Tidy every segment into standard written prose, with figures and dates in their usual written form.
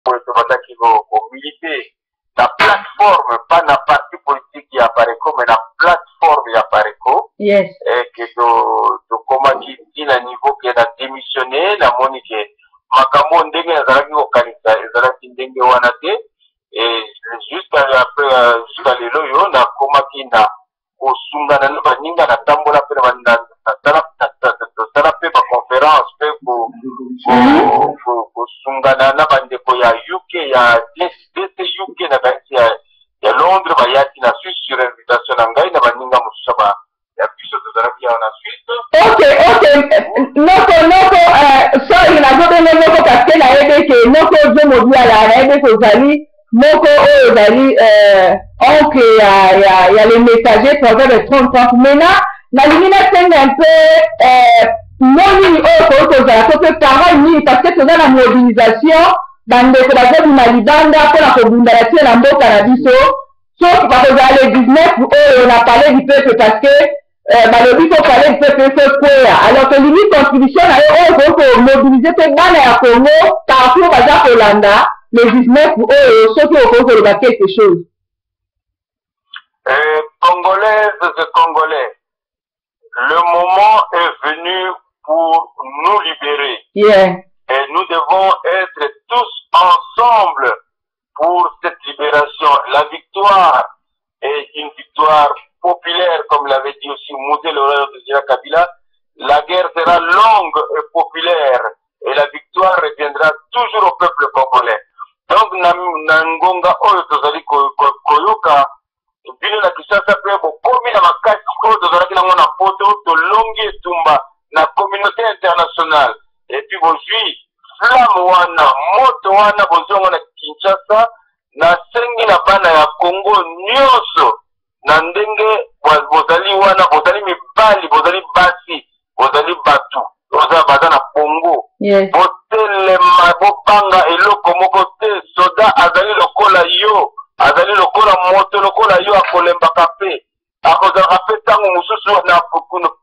Oyo tobandaki komilite na plateforme, pas na parti politique ya Apareco, mais na plateforme ya Apareco. Que tokomaki ti na niveau ke na démissionné. Namoni ke makambo ndenge nazalaki kokanisa ezalaki ndenge wana te. Et jusqu'à après, jusqu'à lelo oyo, nakomaki na kosungana na baninga, natambola mpe tosala mpe baconférence mpe kosungana na bandeko ya UK, ya DC UK na kanisi ya Londres. Bayaki na Suisse sur invitation na ngai na baninga mosusu ya biso tozalaki awa na Suisse. Ok, noko, sorry, nazobenga noko parce que nayebi ke noko ozomobiala, nayebi ke ozali moko oyo ezali oncle ya le messager Proverbe 30. Maintenant, nalingi nasenga un peu mo nini oyo koki kozala to mpe parole nini, parce que toza na mobilisation, bandeko bazobima libanda mpona kobunda na tie na mboka na biso. So bakozala le 19 oyo na Palais du Peuple, parce que balobi ko Palais du Peuple efo ekweya. Alors tolingi contribution na yo oyo koki komobilize mpe bana ya Congo partout baza kolanda le 19 oyo, soki okoki koloba quelque chose. Congolaises et Congolais, le moment est venu pour nous libérer. Et nous devons être tous ensemble pour cette libération. La victoire est une victoire populaire, comme l'avait dit aussi Mzee Laurent Désiré Kabila. La guerre sera longue et populaire et la victoire reviendra toujours au peuple congolais. Donc, na, na ngonga oyo tozali koyoka bino na Kinshasa mpe bokomi na makasi oyo tozalaki nango na Poto, tolongi etumba na communauté internationale et puis bozwi flamme wana, moto wana, bozwi yango na Kinshasa. Nasengi na bana ya Congo nyonso, na ndenge bozali wana, bozali mibali, bozali basi, bozali bato oza baza na Congo, botelema, bobanga eloko moko te. Soda azali lokola yo, azali lokola moto lokola yo, akolembaka mpe akozalaka mpe ntango mosusu na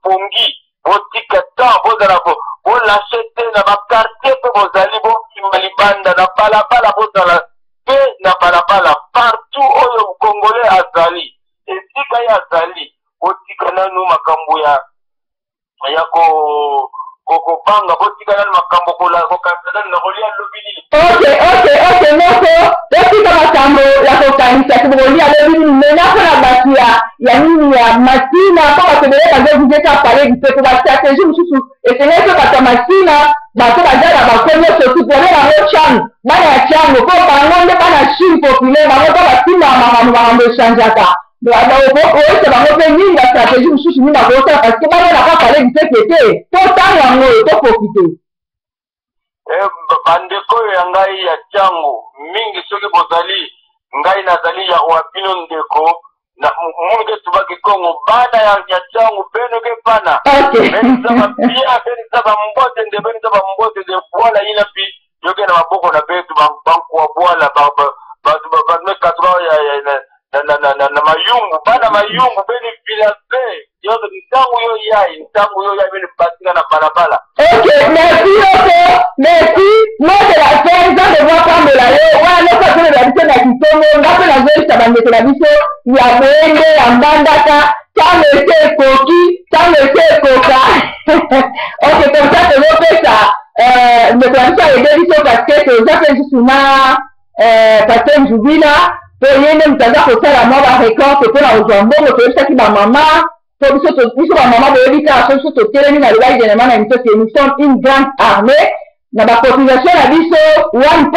pongi. Botika temps, bozala bolâcher te na baquartier mpe bozali, bokima libanda na balabala, bozala mpe na balabala partout oyo Congolais azali, esika ye azali. Botika nanu makambo ya ko kobanga, botika nanu makambo kokanisa nanu na kolia lobi nini. Ok, moko totika makambo ya kokanisa ti bokolia lobi nini. Mena mpona bato ya nini, ya Masina, mpo bato ebele bazoviser ka Palais du Peuple. Bastratégie mosusu esengeli mpe bato ya Masina, bato baza na bako nyonso tu pone bango Tshangu, bana ya Tshangu, mpo bango nde bana Chine populaire, bango mpo basimbaka makambo, makambo echangeaka. Oyesa bango mpe nini, bastratégie mosusu nini bakosala, parce que bana naka Palais du Peuple te, to ntango yango oyo toprofite. Bandeko oyo ya ngai ya Tshangu mingi, soki bozali, ngai nazali ya wa bino ndeko na munu ke tubaki Kongo, bana ya Tshangu, beno ke bana beno za babia, beno za bambote nde, beno za bambote nde bwala yina mpi yoke na maboko na betu bankuwa bwala bato mekatu na mayumbu, bana mayumbu, beni village nyonso. Ntango yo yai, ntango yo yai, beni batika na balabala. Ok, merci yoko, merci. Mot de la fin, Nzambe bwapambola yo. Wana noko azoloba biso na kitongo, nga mpe nazoyebisa bandeko na biso ya Boende, ya Mbandaka, ntango ese ekoki, ntango ese ekoka. Ok, comme ça tozopesa ndeko na biso ayede biso, parce que toza mpe lisusu na pasteur Nzubila, mpo ye nde moto aza kosala mwa barécolte mpona kozwa mbongo. Toyebisaki bamama, po biso bamama, boyebi kaka, so biso totelemi, nalobaki dernièrement na émission ke nous sommes une grande armée na bacotisation na biso. £1,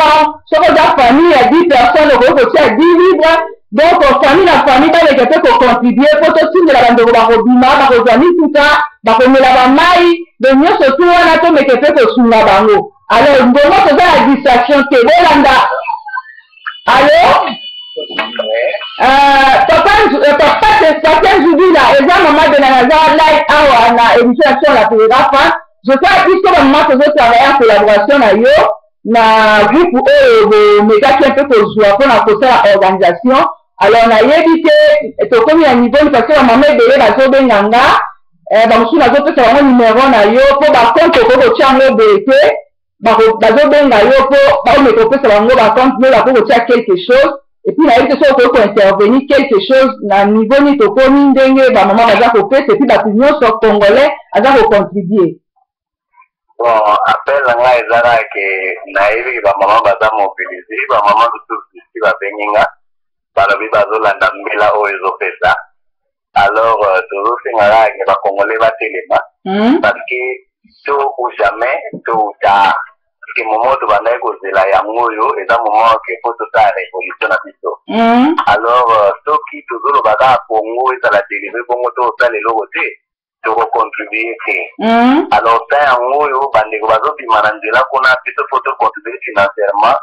soki oza famille ya 10 personnes, okoki kotia 10 livres. Donc famille na famille baleka mpe kocontribue mpo totindela bandeko bakobima, bakozwa mituka, bakomela bamai de nyonso tu wana, tomeke mpe kosunga bango. Alors ngongo toza na distraction te, bolanda. Allo, papa, papa Pasteur Nzubila, eza mama de na naza live awa na émission ya sur la Telegrafa. Je crois biso bamama tozotravaille en collaboration na yo na groupe oyo bomekaki mpe kozwa mpona kosala organisation. Alors nayebi te tokomi na niveau, parce que bamama ebele bazobenga nga, bamosusu nazopesa bango numero na yo mpo bacompte okoki kotia yango boye te. Bazobenga yo mpo baomeka kopesa bango bacompte no, bakoki kotia quelque chose. Et puis nayebi te soki okoki kointervenir quelque chose na niveau nini tokomi, ndenge bamama baza kopesa, et puis bato nyonso congolais aza kocontribue. Bon, appel na ngai eza kaka ke nayebi ke bamama baza mobilisé. Bamama mosusu isi babengi nga, balobi bazolanda mbela oyo ezopesa. Alors tozosenga kaka ke bacongolais batelema, parce que tôt ou jamais, tôt ou tard, parce que moment tobandaki kozela yango oyo eza moment ke po tosala révolution na biso. Alors soki tozoloba kaka Congo ezala délivré, bongo tokosala eloko te, tokocontribue te. Alors ta yango oyo bandeko bazobima na nzela kuna, biso faut tocontribue financièrement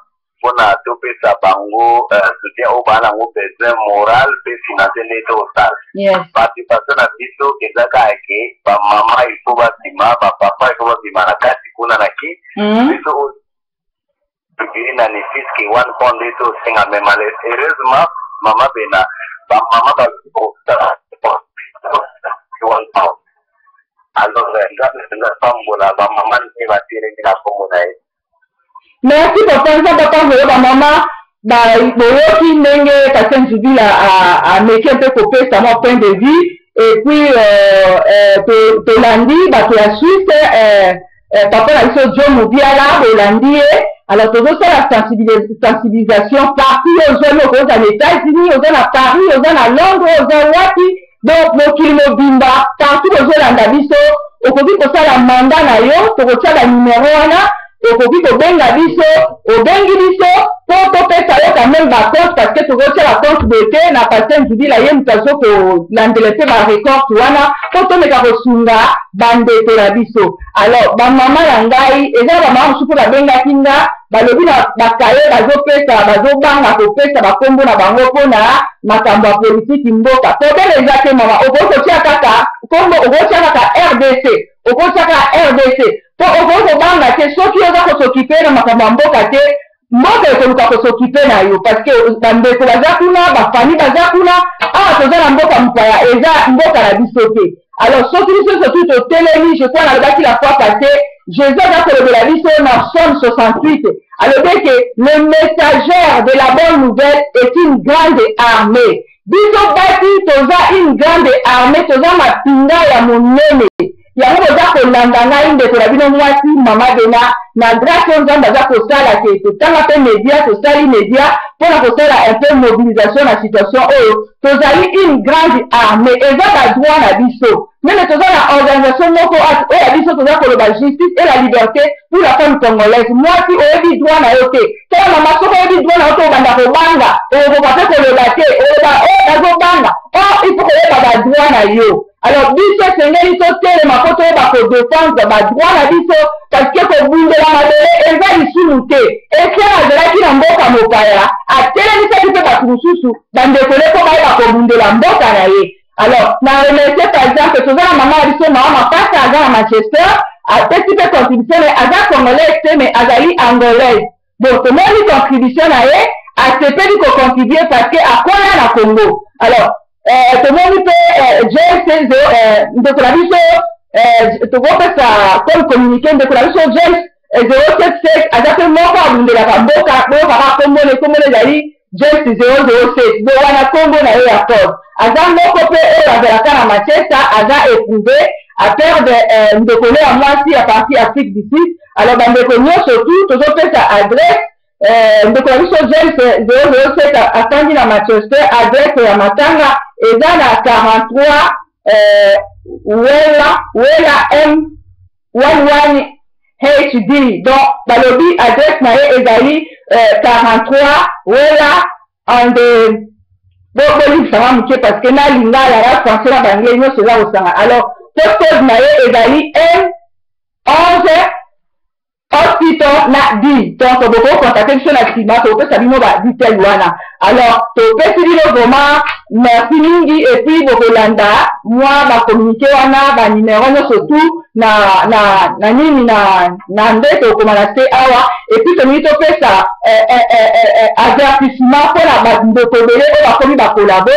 mpona topesa bango soutien oyo baa nango besoin, moral mpe financier. Nde tokosala participation na biso eza kaka ke bamama il faut babima, bapapa il faut babima na kati kuna na ki. Biso oyo tobili na ne fût-ce que £1 nde tosenga. Mais malheureusement, mama Bena, bamama bazosala £1. Alors Nzambe mpenza pambola bamama nde batelemi na kombo na ye. Merci, papa. Nzambe apambola bamama. Boyoki ndenge Pasteur Nzubila ameki mpe kopesa mwa point de vue. Et puis tolandi bato ya Suisse, papa na biso John Mobiala, bolandi ye. Alors tozosala sensibilisation partout. Oyo ozwami, okoza na États-Unis, oza na Paris, oza na Londres, oza wapi, donc mokili mobimba, partout bozolanda biso, okoki kosala mandat na yo. Tokotia banumero wana, okoki kobenga biso. Obengi biso mpo topesa yo quand même bacompte, parce que tokotia bacompte boye te na Pasteur Nzubila. Ye moto azo kolandela mpe barécolte wana mpo tomeka kosunga bandeko na biso. Alors bamama na ngai, eza na bamama mosusu mpo babengaki nga, balobi na bakaye bazopesa, bazobanga kopesa bakombo na bango mpona makambo ya politiki mboka. Problème eza te, mama, okoki kotia kaka kombo, okotia kaka RDC, okotia kaka RDC, mpo okoki kobanga te. Soki oza kos'occuper na makambo ya mboka te, mboka ekoluka kos'occuper na yo, parce que bandeko baza kuna, bafamille baza kuna. Awa toza na mboka mopaya, eza mboka na biso te. Alors soki biso surtout totelemi, je crois nalobaki la fois passée, Jésus aza kolobela biso na Psaume 68, alobi ke le messager de la bonne nouvelle est une grande armée. Biso basi toza une grande armée, toza mapinga ya monene. Yango boza kolanda ngai, ndeko na bino mwasi, mama Bena, na grâce oyo Nzambe aza kosala ke totanga mpe média, tosali média mpona kosala un peu mobilisation na situation oyo. Tozali une grande armée, eza badroit na biso. Même toza na organisation moko oyo ya biso, toza koloba justice et la liberté pour la femme congolaise. Mwasi, oyebi droit na yo te. Tala mama, soki oyebi droit na yo te, obanda kobanga, okokoka mpe koloba te, oloba o nazobanga. Or il faut koyeba badroit na yo. Alors biso esengeli totelema mpo toyeba kodéfendre badroit na biso, parce que kobundela mabele eza lisumu te. Etienne azalaki na mboka mopaya, atelemisaki mpe bato mosusu, bandeko ne, mpo bayeba kobundela mboka na ye. Alors na remercie, par exemple, toza na mama na biso, mama Mapasa, aza na Manchester, apesi mpe contribution na ye. Aza congolaise te, mais azali angolaise. Bon, tomoni contribution na ye, asepeli kocontribue parce que akola na Congo. Alors tomoni mpe James, ndeko na biso, tokopesa comme communiqué, ndeko na biso James 077, aza mpe moko abundelaka mboka. Boyokaka kombo ne, kombo ne ezali James 007, bo wana kombo na ye ya code. Aza moko mpe oyo azalaka na Manchester, aza éprouvé aperdre ndeko ne ya mwasi ya parti Afrique du Sud. Alors bandeko nyonso tu, tozopesa adresse. Ndeko na biso James 007 afandi na Manchester. Adresse ya matanga eza na 43 Wela Wela M 11 HD. Donc balobi adresse na ye ezali 43 Wela and bolimbisanga moke, parce que na lingala, na français, na baanglais nyonso eza kosanga. Alors postcode na ye ezali M 11 hospital na D. Donc bokocontacte biso na nsima, tokopesa bino badetail wana. Alors topesi bino vraiment merci mingi, et puis bokolanda mwa bacommuniqué wana, banumero nyonso tu na nini na nde tokokoma na se awa. Et puis tolingi topesa avertissement mpona bandeko ebele oyo bakomi bacollabo,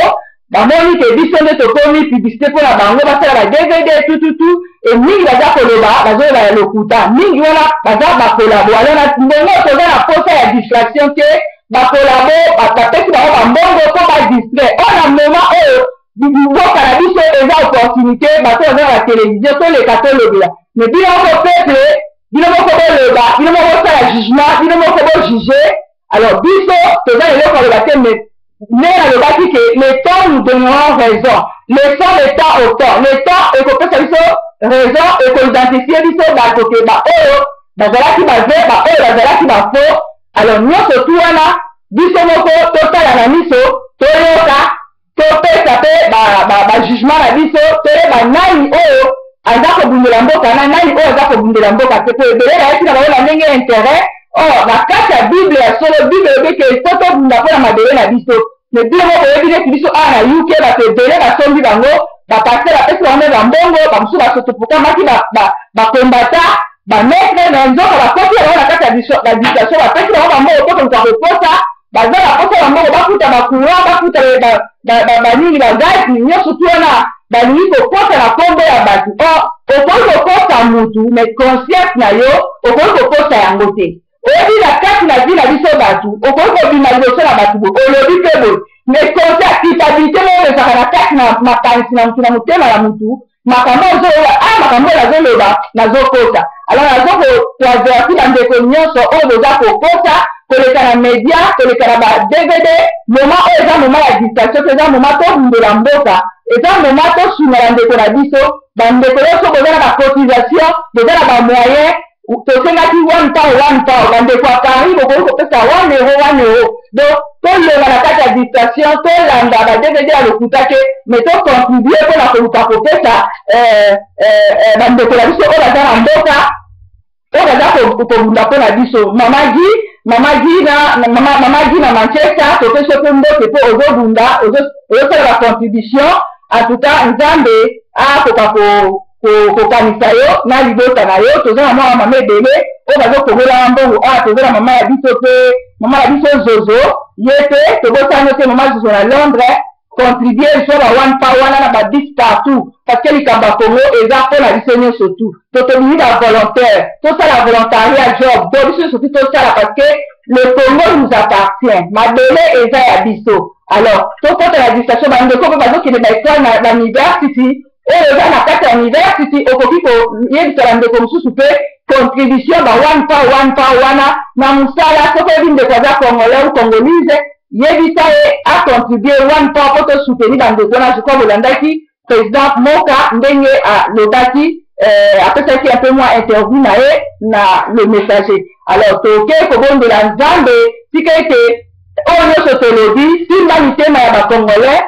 bamoni ke biso nde tokomi publicité mpona bango, basala ba DVD tututu. E mingi baza koloba, bazoloba ya lokuta. Mingi wana baza bakolabo. Alors na ndenge toza na posa ya distraction te, bakolabo bapesi bango bambongo mpo badistrait. Oyo na moment oyo mboka na biso eza opportunité, bato baza na batelevizio, toleka tolobela. Mais bino moko peuple, bino moko boloba, bino moko bosala jugement, bino moko bojuge. Alors biso toza na eloko aloba te, mais ndenge nalobaki ke le temps nous donnera raison. Laissons le temps au temps. Le temps ekopesa biso raison, ekoidentifie biso bato ke baoyo bazalaki bavrai, baoyo bazalaki bafaux. Alors nyonso tu wana biso moko totala na miso, toyoka, topesa mpe bajugement na biso, toyeba nani oyo aza kobundela mboka na nani oyo aza kobundela mboka te. Po ebele bayaki na bango na ndenge ya intérêt. Or na kati ya Bible ya solo, Bible elobi ke fo tobunda mpo na mabele na biso. Me bino moko boyebi neti biso awa na UK, bato ebele basombi bango, bapaster bapesi bango mpe bambongo, bamosusu basotopokamaki bakombata bametre na nzoka, bakoti bango na kati ya badistraction, bapesi bango bambongo mpo koluka kokosa. Baza bakosa bambongo, bafuta bacourant, bafuta banini, bagazi nyonso tu wana balingi kokosa na nkombo ya bato. Or okoki kokosa mutu, mais conscience na yo okoki kokosa yango te. Oyebi, na kati na vie na biso bato, okoki kobima liboso na bato boye, olobi mpe boye, mais conscience, culpabilité moko ezalaka na kati na makanisi na mutu, na motema na mutu. Makambo ozoloba, a makambo oyo nazoloba, nazokosa. Alors nazokoaverti bandeko nyonso oyo boza kokosa, koleka na media, koleka na ba DVD. Moment oyo eza moment ya distraction te, eza moment tobundela mboka, eza moment tosunga bandeko na biso. Bandeko nyonso boza na bacotisation, boza na bamoyen, tosengaki £1, £1. Bandeko ya Paris bokoki kopesa 1 euro, 1 euro. Donc tolonga na kati ya distraction, tolanda ba DVD ya lokuta te, mais tocontribue mpona koluka kopesa bandeko na biso oyo baza na mboka, oyo baza kobunda mpona biso. Mama Gi, mama Gi na mama Gi na Manchester, topesi mpe mbote mpo ozobunda, ozosala bacontribution. En tout cas, Nzambe akoka kokanisa yo na libota na yo. Toza na mwana mama ebele oyo bazokomela mbongo awa. Toza na mama ya biso mpe, mama na biso Zozo, ye mpe tobosani te, mama Zozo na Londres. Contribue so ba £1 wana na babis partout, parce que likambo ya Congo eza mpona biso nyonso tu. To tolingi bavolontaire, tosala volontariat job. Do biso nyonso tu tosala, parce que le Congo nous appartient, mabele eza ya biso. Alors tokota na distraction. Bandeko mpe bazokende baekole na bauniversity, oyo eza na kati ya university, okoki koyebisa bandeko mosusu mpe contribution ba £1, £1 wana na mosala. Soki oyebi ndeko aza Congolais ou Congolise, yebisa ye acontribue £1 mpo tosoutenir bandeko wana. Je crois bolandaki président Moka ndenge alobaki, apesaki un peu mwa interview na ye na Le Messager. Alors toke kobondela Nzambe, tika ete oyo nyonso tolobi simba mitema ya Bacongolais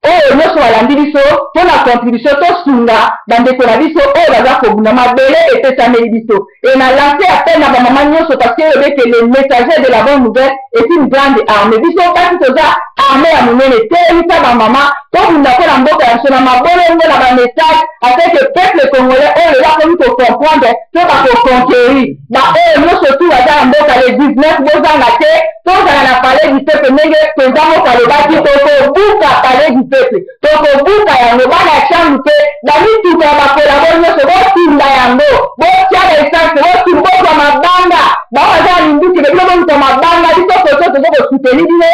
oyo nyonso balandi biso mpo na contribution, tosunga bandeko na biso oyo baza kobunda. Mabele epesameli biso. E na lance appel na bamama nyonso, parce que oyebi ke le Messager de la bonne nouvelle est une grande armée. Biso basi toza armée ya monene. Telemisa bamama, tobunda mpo na mboka ya biso na mabolongo, na bamessage, afin que peuple congolais oyo lelo akomi kocomprendre to bakoconquérir baoyo nyonso tu baza na mboka. Le 19, bozanga te, tozala na Palais du Peuple. Ndenge président moko alobaki, tokobuka Palais du Peuple, tokobuka yango. Bana ya chambre te, bamituka ya bakolabo nyonso, botinda yango, botia na essence, bozwa mabanga. Bao baza na minduki, bino boluka mabanga. Biso koto tozo kosuteni bino.